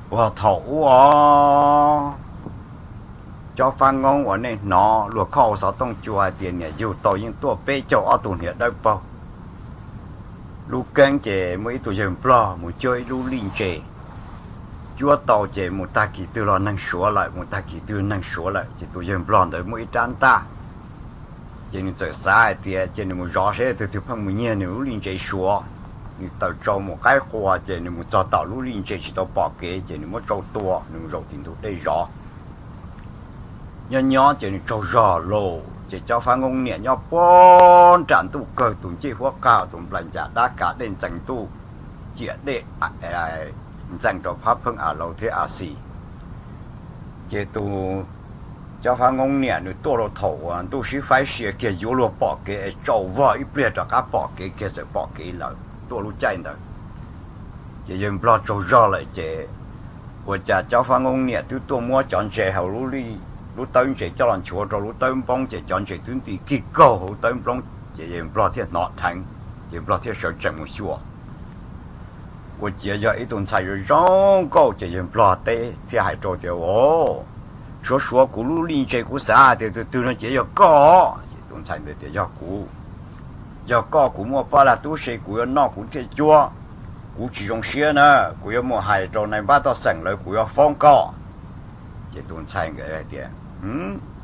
Uas thaum ub os, Cob Fab Nyoob uas nej hnov luag khoj hauv xov tooj cua hais tias niam yug tau yeej tuaj peb caug ob tug hniav dawb paug. Lub keeb ces muaj ib tug yawg nplog mus cuab ib lub lij ntses, cuab tau ces mus tag kis twg los neeg suav lawm, mus tag kis twg neeg suav lawm, ces tus yawg nplog ntawd muaj ib rab ntaj. Ces nws txawm xav hais tias ces nws mus zov seb twg twg pheej mus nyiag nws lub lij ntses suav. Nws taws tsau mus qaib qua ces nws mus txog tom lub lij ntses tsis tau pom kev ces nws muab tsau tua, nws mus zaum tim ntug dej zov. Nyob nyob ces nws tsaug zog los ces Cob Fab Nyoob niam nyob puag nram ntuj kawg tus ncej huab qag tus nplaim ncas dab kav dej ntxees ntuj, ciam dej ntxees rau phab pheej A Laus thiab A Xis. Ces tus Cob Fab Nyoob niam nws tuaj rau thaum uas ntuj sib faib sia kiag yuav luag pom kev es tsaus vog ib pliag rov qab pom kev kiag txawm pom kev lawm tuaj lub caij ntawd. Ces yawg nplog tsaug zog lawm ces ua cas Cob Fab Nyoob niam twb tuaj muab cov ntses hauv lub tawb ntses coj los nchuav rau lub tawb npoob ces cov ntses twb nti kig kaug hauv lub tawb npoob ces yawg nplog thiaj hnov dheev, yawg nplog thiaj sawv tsees mus xyuas. Ua ciav yog ib tug ntxhais zoo zoo nkauj ces yawg nplog teb thiaj hais rau tias, Au, suav suav kuv lub lij ntses, kuv xav hais tias tus twg no ces yog koj. Ces tus ntxhais ntawd tias, Yog kuv, yog koj kuv muaj poj lag tub se kuv yuav noj kuv thiaj cuab. Kuv tsis zoo siab na, kuv yuav mus hais rau nais npab toj xeem lawv, kuv yuav foob koj. Ces tus ntxhais nkawd hais tias,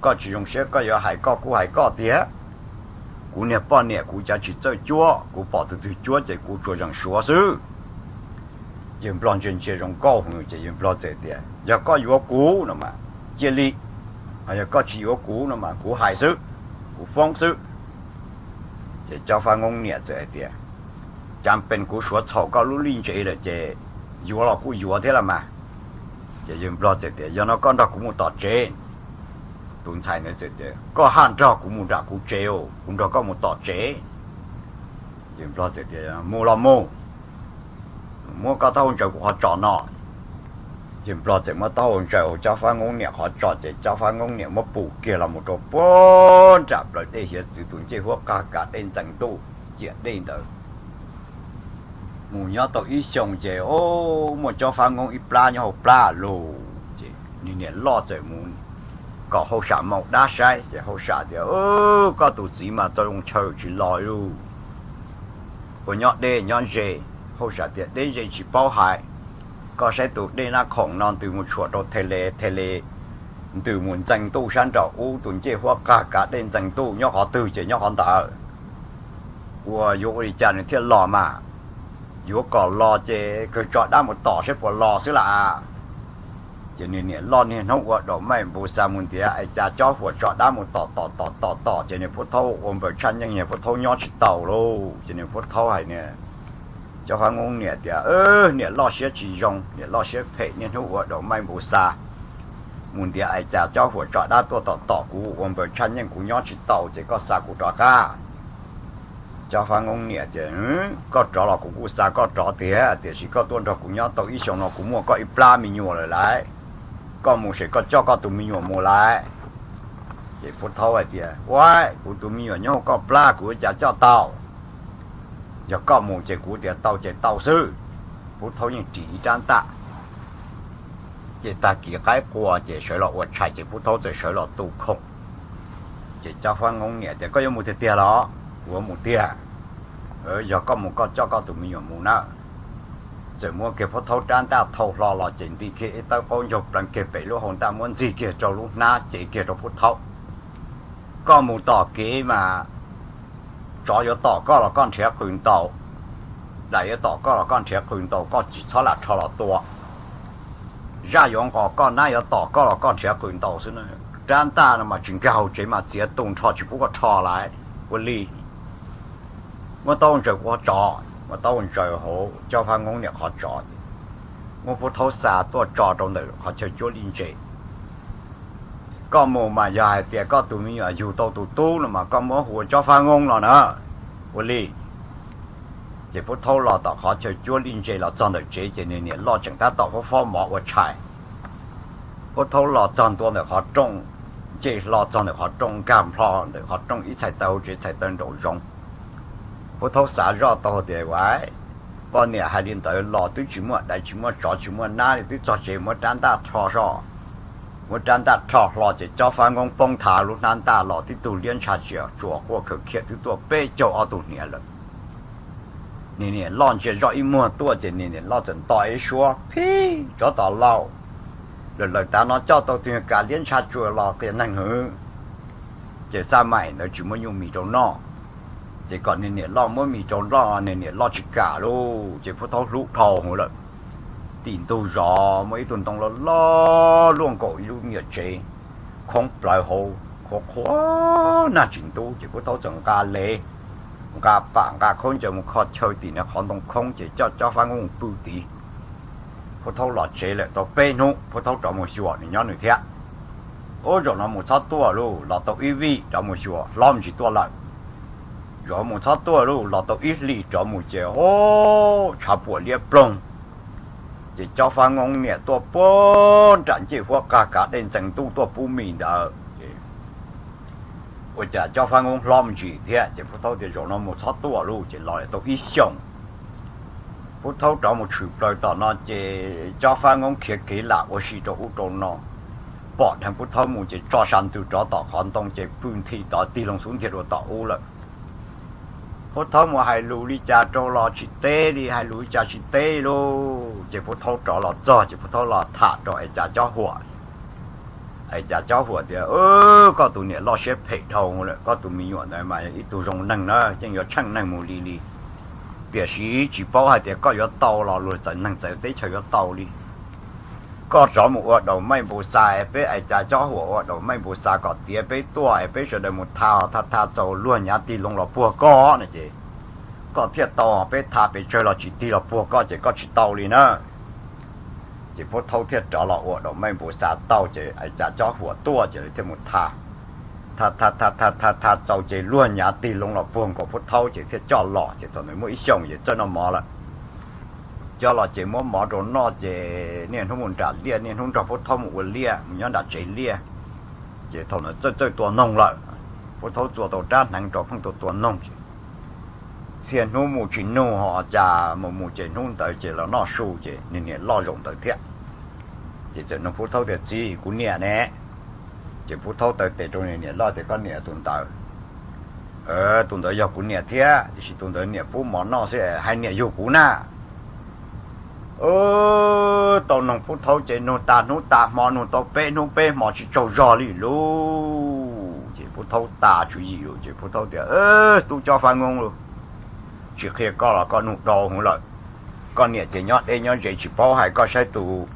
Koj tsis zoo siab koj yuav hais koj kuj hais koj tiag. Kuv niag poj niam kuv cav tsis txawj cuab, kuv pom tus twg cuab ces kuv tsuas zeem suav xwb. Yawg nplog ntsia ntsia zoo nkauj heev ces yawg nplog txawm tias, Yog koj yuav kuv no mas cia li, ho yog koj tsis yuav kuv no mas kuv hais xwb, kuv foob xwb. Ces Cob Fab Nyoob niam txawm hais tias, Cas pes kuv suav txhaum koj lub lij ntses lawm ces yuav los kuj yuav thiab los mas. Ces yawg nplog txawm tias, Yog no koj nrog kuv mus tom tsev. Tus ntxhais ntawd txawm tias, Koj haj nrog kuv mus nram kuv tsev, kuv nrog koj mus tom tsev. Yawg nplog txawm tias, Mus los mus, muab koj taub hau ntsaws kuv qhov tsos no. Yawg nplog txawm muab taub hau ntsaws hauv Cob Fab Nyoob niam qhov tsos ces Cob Fab Nyoob niam muab pus kiag los mus rau puag nram plawv dej hiav txwv tus ncej huab qag kav dej ntxees ntuj ciam dej ntawd. Mus nyob tau ib xyoos ces, o, muaj Cob Fab Nyoob ib plab nyob hauv plab lug ces nws niam loj txawm mus kom hauj sam maum dab saib ces hauj sam tias, Koj tus txiv mas tau zoo chaw tsis los lauj. Ua nyob deb nyob ze, hauj sam tias, Deb ze tsis paub hais. Koj saib tus dej Nab Khoom no ntws mus tshuam rau Thele, Thele ntws mus ntxees ntuj sab nraum ub tus ncej huab qag kav dej ntxees ntuj nyob qhov twg ces nyob qhov ntawd. Ua yuav ua li cas nws thiaj los mas? Yuav kom los ces kawg tso dab mus tom saib puas los xwb las. Ces nws niam loj niaj hnub ua daum maij npu xa mus ntiav es cas Cob Huam tso dab mus tom tom tom tom tom ces nws Pub Thaub ua npaws tshaj nyeej yog Pub Thaub nyob tsis tau lauj. Ces nws Pub Thaub hais niag Cob Fab Nyoob niam tias, Niam loj siab tsis zoo, niam loj siab phem, niaj hnub ua daum maij npu xa mus ntiav es cas Cob Huam tso dab tuaj tom tom kuv ua npaws tshaj nyeej kuv nyob tsis tau ces koj xa kuv rov qab. Cob Fab Nyoob niam tias, Koj rov los kuv kuj xa koj rov tiag, tiam sis koj tuaj nrog kuv nyob tau ib xyoos no kuv muaj koj ib plab me nyuam lawm lauj. Koj mus ces koj coj koj tus me nyuam mus lauj. Ces Pub Thaub hais tias, Ua, kuv tus me nyuam nyob hauv koj plab kuv ua cas coj tau? Yog koj mus ces kuv tias tau ces tau xwb. Pub Thaub yeej ris ib rab ntaj. Ces tag kis qaib qua ces sawv los ua tshais ces Pub Thaub txawm sawv los tu khoom. Ces Cob Fab Nyoob niam tias, Koj yuav mus tiag tiag los? Kuv yuav mus tiag. Yog koj mus koj coj koj tus me nyuam mus na. Txawm muab kiag Pub Thaub rab ntaj thau hlo los ces nti kiag ib tawb qaub ncaug pleev kiag pem lub hau ntaj muab ntxig kiag rau lub hnab cev kiag rau Pub Thaub. Koj mus tom kev mas tsov yuav tom koj los koj nrhiav qws ntaus, dais yuav tom koj los koj nrhiav qws ntaus, koj tsis txhob lam rho los tua. Zaj yuav nqos koj, nab yuav tom koj los koj nrhiav qws ntaus xwb na. Rab ntaj no mas tsis nkag hauv tsev mas txiav tu nrho tsis pub koj rho lauj. Ua li, muab taub hau ntsaws kuv qhov tsos. Muab taub hau ntsaws hauv Cob Fab Nyoob niam qhov tsos, muab Pub Thaub xa tuaj tso rau ntawm qhov chaw cuab lij ntses. Koj mus mas yog hais tias koj tus me nyuam yug tau tus tub no mas koj muab hu ua Cob Fab Nyoob los na. Ua li, ces Pub Thaub los tom qhov chaw cuab lij ntses los txog ntawm tsev ces nws niam loj tseem tab tom fob fob mov ua tshais. Pub Thaub los txog ntua ntawm qhov rooj, nce hlo txog ntawm qhov rooj, nkag nplho ntawm qhov rooj ib txhais taw hauv tsev txhais taw nraum zoov. Pub Thaub xav zoj tau tias, Ua, Poj niam hais li ntawd los twb tsis muaj dais tsis muaj tsov tsis muaj nab li, twb txog tsev muab rab ntaj rho so, muab rab ntaj rho hlo ces Cob Fab Nyoob poob thav lub hnab ntaj los tib tug liab ntsha tsias tsuas quaj khawv khiam twb tuaj peb caug ob tug hniav lawm. Niag niam loj ntsia zoj ib muag tuaj ces niag niam loj txawm nto ib suab phib rov tom lauj, lawm lawm tav no coj tau tus niag kas liab ntsha tsuas los qias neeg hwv, ces xaj maim ntawd tsis muaj nyuj mis rau noj, ces kom niag niam loj muab mis rau noj, niag niam loj tsis kam lauj, ces Pub Thaub hlub dhau hwv lawm. Tim ntug zos muaj ib tug ntoo loj loj luaj nkaus ib lub nyuam tsev, khoob plawv hauv qhuav qhuav nag tsis ntub, ces Pub Thaub txawm nqa lev, nqa pam nqa khaub ncaws mus kho chaw tim niag qhov ntoo khoob ces coj Cob Fab Nyoob mus pw tid. Pub Thaub los tsev lawm tau peb hnub Pub Thaub rov mus xyuas nws nyob nws thiab. Ub, zaum no mus txhob tuaj lauj, los tau ib vij rov mus xyuas hlob ntsis tuaj lawm. Zaum no mus txhob tuaj lauj, los tau ib hlis rov mus ces ub, tshav puam liab ploog. Ces Cob Fab Nyoob niam tuaj puag nram ncej huab qag kav dej ntxees ntuj tuaj pub mis ntawd. Ua cas Cob Fab Nyoob hlob ntsis thiab ces Pub Thaub tias zaum no mus txhob tuaj lauj, ces los tau ib xyoos. Pub Thaub rov mus tshwm plaws tom no ces Cob Fab Nyoob khiav kev lam ua si rau ub rau no, pom dheev Pub Thaub mus ces tso sa ntws rov tom qhov ntoo ces pw nthi tod tig loo xub ntiag dua tom ub lawm. Pub Thaub mus hais lus li cas rau los tsis teb li, hais lus li cas tsis teb lauj, ces Pub Thaub rov los txog ces Pub Thaub los tham rau Ais Cas Cob Huam. Ais Cas Cob Huam tias, Koj tus niam loj siab phem dhau lawm, koj tus me nyuam ntawd mas yog ib tug zoo neeg na, yeej yuav tsheej neeg mus li li, tiam sis tsis paub hais tias koj yuav tau los luag txawv neeg txawv teb chaws yuav tau li. Koj rov mus ua daus meej npau xas, peb Ais Cas Cob Huam ua daus meej npau xas kom tiav peb tuaj es peb sawv daws mus tha, tha tha txaus luag nyav tig loo los puag koj no ces koj thiaj tau, peb tha pes tsawg los tsis tig los puag koj ces koj tsis tau li na. Ces Pub Thaub thiaj rov los ua daus meej npau xas tau ces Ais Cas Cob Huam tuaj ces lawv thiaj mus tha, tha tha tha tha tha tha txaus ces luag nyav tig loo los puag nkaus Pub Thaub ces thiaj coj los ces thaum ntawd muaj ib xyoos ces txawj noj mov lawm. Coj los ces muab mov rau noj ces niaj hnub mus nram liaj, niaj hnub nrog Pub Thaub mus ua liaj, mus nyob nram tsev liaj. Ces thaum ntawd txawj txawj tua noog lawm, Pub Thaub txua tau rab hneev rau pheej tua tua noog. Txhia hnub mus tsis nug ho cas mus mus ces hnub ntawd ces los noj su ces niag niam loj zaum ntawd thiab. Ces txawm nug Pub Thaub tias, Txiv, kuv niam ne? Ces Pub Thaub taw tes rau niag niam loj tias, Koj niam tus ntawd? Tus ntawd yog kuv niam thiab, tiam sis tus ntawd niam pub mov noj xwb, hais niam yug kuv na. Tau nug Pub Thaub ces nug tas hnub tas hmo, nug tau peb hnub peb hmo tsis tsaug zog li lauj. Ces Pub Thaub tas tswv yim lawm ces Pub Thaub tias, Tub Cob Fab Nyoob lauj, tsis qhia koj los koj nug dhau hwv lawm. Koj niam ces nyob deb nyob ze tsis paub hais, koj saib tus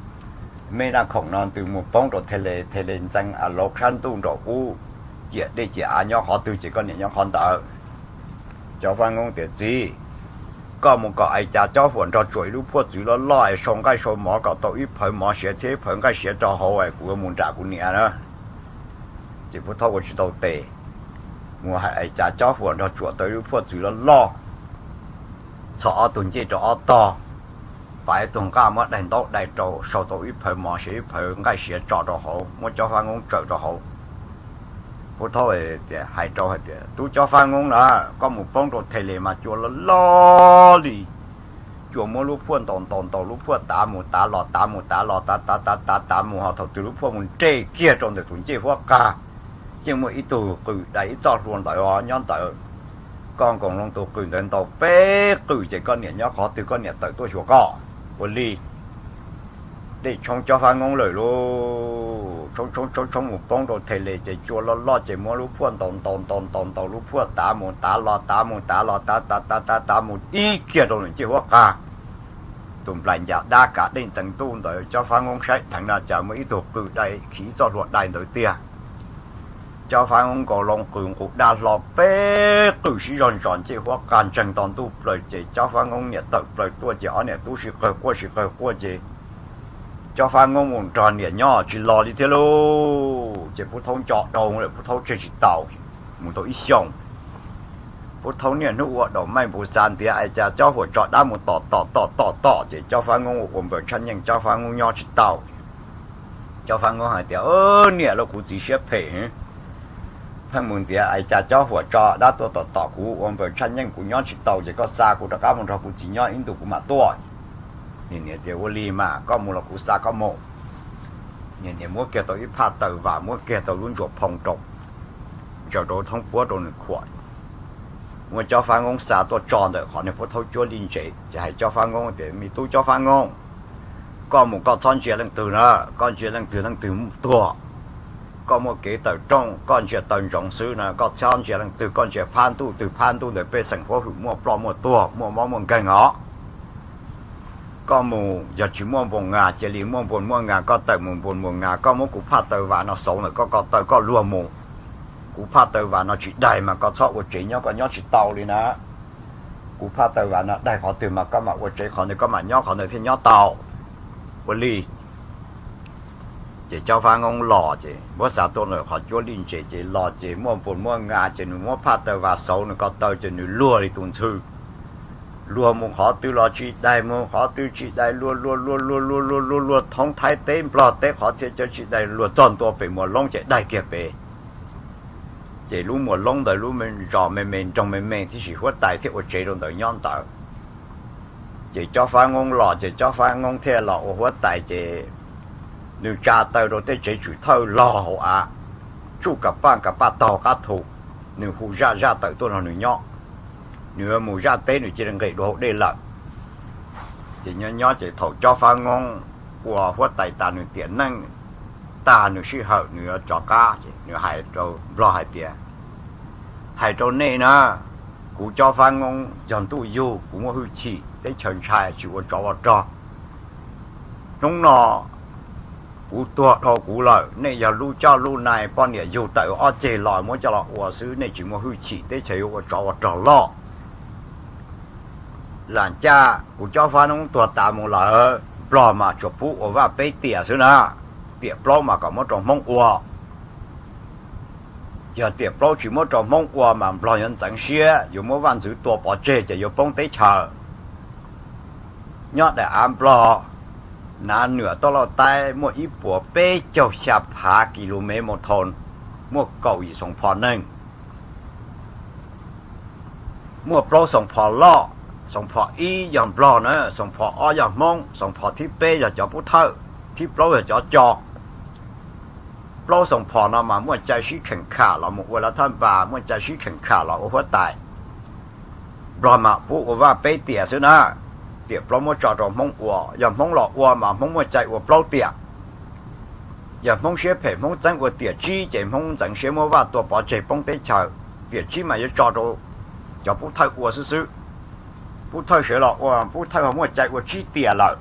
me daj khoom no ntws mus poob rau thaj le, thaj le ntxeev a lauv tshab ntuj nraum ub, ciam dej ciam av nyob qhov twg ces koj niam nyob qhov ntawd. Cob Fab Nyoob tias, Txiv, koj mus kom Ais Cas Cob Huam nrog tsuam ib lub phuaj txwv loj loj es sau nqaij sau mov kom tau ib phawv mov siav thiab ib phawv nqaij siav rau hauv es kuv yuav mus nram kuv niam na. Ces Pub Thaub ua tsis tau tes, mus hais Ais Cas Cob Huam nrog tsuam tau ib lub phuaj txwv loj loj, txhos ob tug ncej rau ob tog, pab ib tug nqaj muab daig ntaub dai rau, sau tau ib phawv mov siav ib phawv nqaij siav tso rau hauv, muab Cob Fab Nyoob tsawm rau hauv. Pub Thaub hais rau hais tias, Tub Cob Fab Nyoob na, koj mus poob rau thaj le mas cua loj loj li. Cua muab lub phuaj ntaus ntaus ntaus lub phuaj tav mus tav los tav mus tav los tav tav tav tav tav mus ho thaum twg lub phuaj mus nres kiag rau ntawm tus ncej huab qag, yeej muaj ib tug qws dai ib txoj hlua ntawd os nyob ntawd. Koj nkoos loo tus qws ntawd ntaus peb qws ces koj niam nyob qhov twg koj niam tawm tuaj xyuas koj. Ua li dej tshoob Cob Fab Nyoob lawm lauj, tshoob tshoob tshoob tshoob mus poob rau thaj le ces cua loj loj ces muab lub phuaj ntaus ntaus ntaus ntaus ntaus lub phuaj tav mus tav los tav mus tav los tav tav tav tav tav mus ib kiag rau ntawm ncej huab qag. Tus nplaim ncas dab kav dej ntxeev ntuj ntawd Cob Fab Nyoob saib dheev no cas muaj ib tug qws dai khiv ib txoj hlua dai ntawd tiag. Cob Fab Nyoob nkaus loo qws nqus dab hlo peb qws sib zog ntsos ncej huab qag ntseeg to ntuj plaws ces Cob Fab Nyoob niam tawm plaws tuaj ces ob niam tub sib qawg quaj sib qawg quaj ces Cob Fab Nyoob mus nrog niam nyob tsis los li thiab lauj. Ces Pub Thaub nco dhau lawm, Pub Thaub tseg tsis tau, mus tau ib xyoos. Pub Thaub niaj hnub ua daus meej npau xav ntiav Ais Cas Cob Huam tso dab mus tom tom tom tom tom ces Cob Fab Nyoob ua ua npaws tshaj nyeej, Cob Fab Nyoob nyob tsis tau. Cob Fab Nyoob hais tias, Niam lauj, kuv txiv siab phem heev, Pheej mus ntiav ais cas cob huam tso dab tuaj tom tom kuv ua npaws tshaj nyeej kuv nyob tsis tau ces koj xa kuv rov qab mus nrog kuv txiv nyob ib ntus kuv mam tuaj. Niam tias ua li mas koj mus los kuv xa koj mus. Niam muab kiag tau ib phaj taw vam muab kiag tau lub ntsuas phoo rau, ntsaws rau thoob puab rau nws khuam. Muab Cob Fab Nyoob xa tuaj tso ntawm qhov niag puab thaub cuab lij ntses ces hais Cob Fab Nyoob tias me tub Cob Fab Nyoob, koj mus koj txhob ntsia leej twg na, koj ntsia leej twg leej twg tuag. Koj muaj kev tawm rooj koj ntsia taw ntsoov xwb na, koj txhob ntsia leej twg, koj ntsia phab ntuj twg phab ntuj ntawd pej xeem huab hwm muaj ploj muaj tuag muaj mob muaj nkeeg os. Koj mus yog tsis muaj npua nas cia li muaj npua muaj nas koj tawm mus npua npua nas, koj muab kuv phaj taw vam no xauv ntawm koj ko taw koj luag mus. Kuv phaj taw vam no tsis daig mas koj txhob ua tsev nyob koj nyob tsis tau li na. Kuv phaj taw vam no daig qhov twg mas koj mam ua tsev qhov ntawd koj mam nyob qhov ntawd thiaj nyob tau. Ua li ces Cob Fab Nyoob los ces muab xa tuaj ntawm qhov cuab lij ntses ces los ces muaj npua muaj nas ces nws muab phaj taw vam xauv nws ko taw ces nws luag li tus ntxhw. Luag mus qhov twg los tsis daig, mus qhov twg tsis daig, luag luag luag luag luag luag luag luag thoob Thaib teb Nplog teb qhov txhia chaw tsis daig, luag txog ntua pem Muas Loob ces daig kiag pem. Ces lub Muas Loob ntawd lub zos me me nroog me me tib si huab tais thiaj ua tsev rau ntawd nyob ntawd. Ces Cob Fab Nyoob los ces Cob Fab Nyoob thiaj los ua huab tais ces nws tsa taw rau tej tsev tswm thawj log hauv av, tsuj kam paj kam paj taug qab thu, nws hu zaj zaj tawm tuaj nrog nws nyob. Nws yuav mus zaj teb nws cia li nqis dua hauv dej lawm. Ces nyob nyob ces thaum Cob Fab Nyoob ua huab tais tas nws tiam neej, tag nws sij hawm nws yuav rov qab ces nws hais rau Nplog hais tias, hais rau nej na, kuv Cob Fab Nyoob yog ntuj yug kuv muaj hwj chim teb chaws ntshai tsis ua tsov ua rog. Hnub no kuv tuag dhau kuv lawm, nej yog lub coj lub nai poj niam yug tawm ob ceg los muab coj los ua xwb, nej tsis muaj hwj chim teb chaws yuav ua tsov ua rog loj. Lam caj kuv Cob Fab Nyoob tuag tas mus lawm, Nplog mas tsuas pub ua vaj peb tiam xwb na, tiam plaub mas kom muab rau Hmoob ua. Yog tiam plaub tsis muab rau Hmoob ua mas Nplog yuav ntxeev siab yuav muab vaj ntxwv tua pov tseg ces yuav poob teb chaws. Nyob daim av Nplog, nav nwam toj lauj taib muaj ib puas peb caug xya phav ki lu mev mus thau, muaj kaum yim xoom phom neeg. Muaj plaub xoom phom loj, xoom phom ib yog Nplog na, xoom phom ob yog Hmoob, xoom phom thib peb yog cov Pub Thawj, thib plaub yog cov Co. Plaub xoom phom no mas muaj cai sib kheem kham los mus ua lav thaj npas, muaj cai sib kheem kham los ua huab tais. Nplog mas pub ua vaj peb tiam xwb na, tiam plaub muab tso rau Hmoob ua, yog Hmoob los ua mas Hmoob muaj cai ua plaub tiam. Yog Hmoob siab phem Hmoob txeeb ua tiam tsib ces Hmoob ntxeev siab muab vaj tua pov tseg poob teb chaws. Tiam tsib mas yuav tso rau cov Pub Thawj ua xwb xwb. Pub Thawj sawv los ua, Pub Thawj ho muaj cai ua tsib tiam lawm.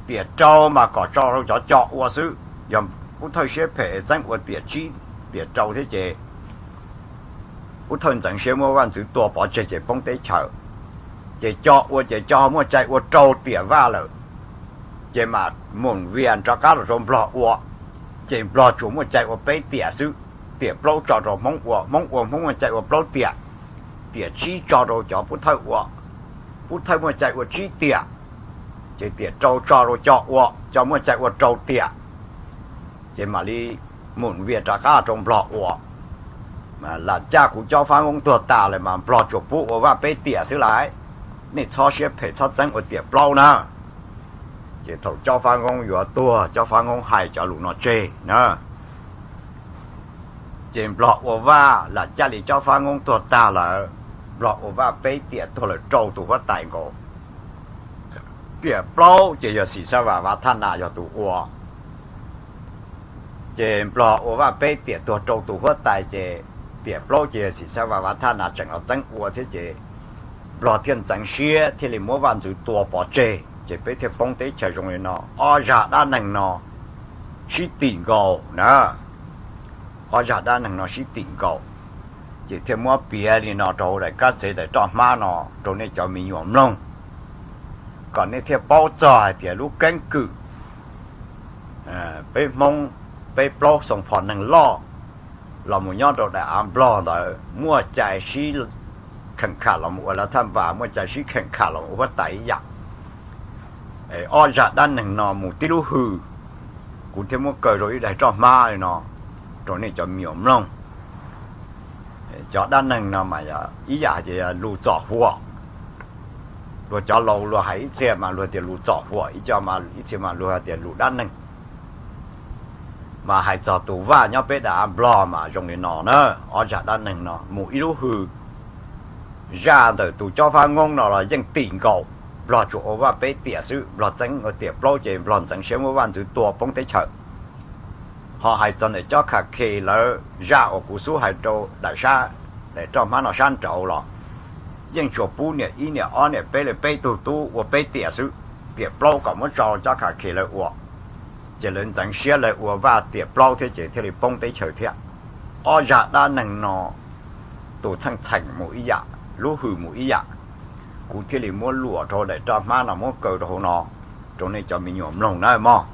Tiam rau mas kom tso rau cov Co ua xwb. Yog Pub Thawj siab phem txeeb ua tiam tsib, tiam rau thiab ces Pub Thawj ntxeev siab muab vaj ntxwv tua pov tseg ces poob teb chaws. Ces Co ua ces Co ho muaj cai ua rau tiam vaj lawm. Ces mam mus vias rov qab los rau Nplog ua, ces Nplog tsuas muaj cai ua peb tiam xwb. Tiam plaub tso rau Hmoob ua, Hmoob ua Hmoob muaj cai ua plaub tiam. Tiam tsib tso rau cov Pub Thawj ua, Pub Thawj muaj cai ua tsib tiam. Ces tiam rau tso rau Co ua, Co muaj cai ua rau tiam. Ces mam li mus vias rov qab rau Nplog ua. Lam caj kuv Cob Fab Nyoob tuag tas lawm mas Nplog tsuas pub ua vaj peb tiam xwb lais. Nej txhob siab phem txhob txeeb ua tiam plaub na. Ces thaum Cob Fab Nyoob yuav tuag Cob Fab Nyoob hais cov lus no tseg na. Ces Nplog ua vaj lam caj li Cob Fab Nyoob tuag tag lawm, Nplog ua vaj peb tiam tuag lawm rau tus huab tais nkaus. Tiam plaub ces yog Xim Xab Vas Vav Thaj Nas yog tus ua. Ces Nplog ua vaj peb tiam tuag rau tus huab tais ces tiam plaub ces yog Xim Xab Vas Vav Thaj Nas tseem los txeeb ua thiab ces Nplog thiaj ntxeev siab thiaj li muab vaj ntxwv tua pov tseg ces peb thiaj poob teb chaws zoo li no. Ob zaj dab neeg no sib tim nkaus na. Ob zaj dab neeg no sib tim nkaus, ces thiaj muab piav li no rau daim kab xev daim roj hmab no rau nej cov me nyuam mloog, kom nej thiaj paub txog hais tias lub keeb kwm peb Hmoob, peb plaub xoom phom neeg loj los mus nyob rau daim av Nplog ntawd muaj cai sib kheem kham los mus ua lav thaj npas, muaj cai sib kheem kham los mus ua huab tais ib yam. Ob zaj dab neeg no mus tib lub hwm, kuv thiaj muab kaw rau ib daim roj hmab li no rau nej cov me nyuam mloog. Cov dab neeg no mas yog ib yam hais tias lus txom huam. Luag cov laus luag hais ib txhia mas luag tias lus txom huam, ib co, ib txhia mas luag tias lus dab neeg. Mas hais txog tus vaj nyob peb dav Nplog mas zoo li no na, ob zaj dab neeg no mus ib lub hwm. Zaj ntawm tus cob fab nyoob no los yeej tim nkaus, Nplog tsuas ua vaj peb tiam xwb, Nplog txeeb ua tiam plaub ces Nplog ntxeev siab muab vaj ntxwv tua poob teb chaws. Ho hais txog ntawm cob kham khe lawv zaj uas kuv xub hais rau daim sab, daim roj hmab no sab nraud los yeej tsuas pub niam ib niam ob niam peb li peb tug tub ua peb tiam xwb, tiam plaub kom muab tso cob kham khe lawv ua, ces lawv ntxeev siab lawv ua vaj tiam plaub thiab ces thiaj li poob teb chaws thiab. Ob zaj dab neeg no tus txheej txheem mus ib yam, lub hwm mus ib yam. Kuv thiaj li muab luam rau daim roj hmab no muab kaw rau hauv no rau nej cov me nyuam mloog na mog.